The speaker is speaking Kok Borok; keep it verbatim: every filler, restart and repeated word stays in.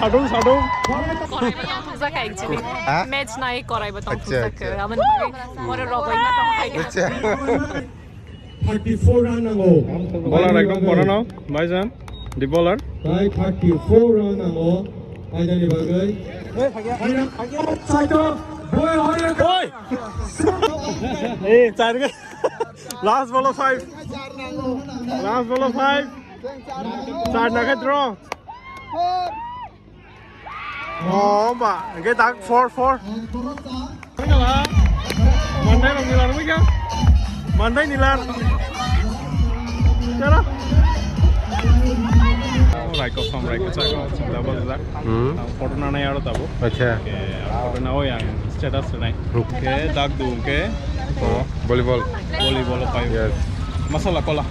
Sadung, sadung. Korai ba tong thukjak actually. Ha? Match nai korai ba tong Acha, thukjak. Acha. Amon more rogoi ma tong hai. Acha. Thirty-four run nango. Bowler ekdom bono no, bhaijan. The bowler. Tei thirty-four run nango. Bhaijani bagwi. Oi! Eh, char ke. Last ball of five. Last ball of five. Char na khe draw. Oh, ba, hingke tak four, four. Mandai rok nilar wngkha. Mandai nilar. Chalo. Raiko som, raiko chako, chumda bajajak. Hmm. Ang photo nanai aro tabo. Acha. Ke, ang photo na oi ang status nai. Hmm. Ke, dak du ke. Oh, volleyball. Volleyball pai. Yes. Masala kola.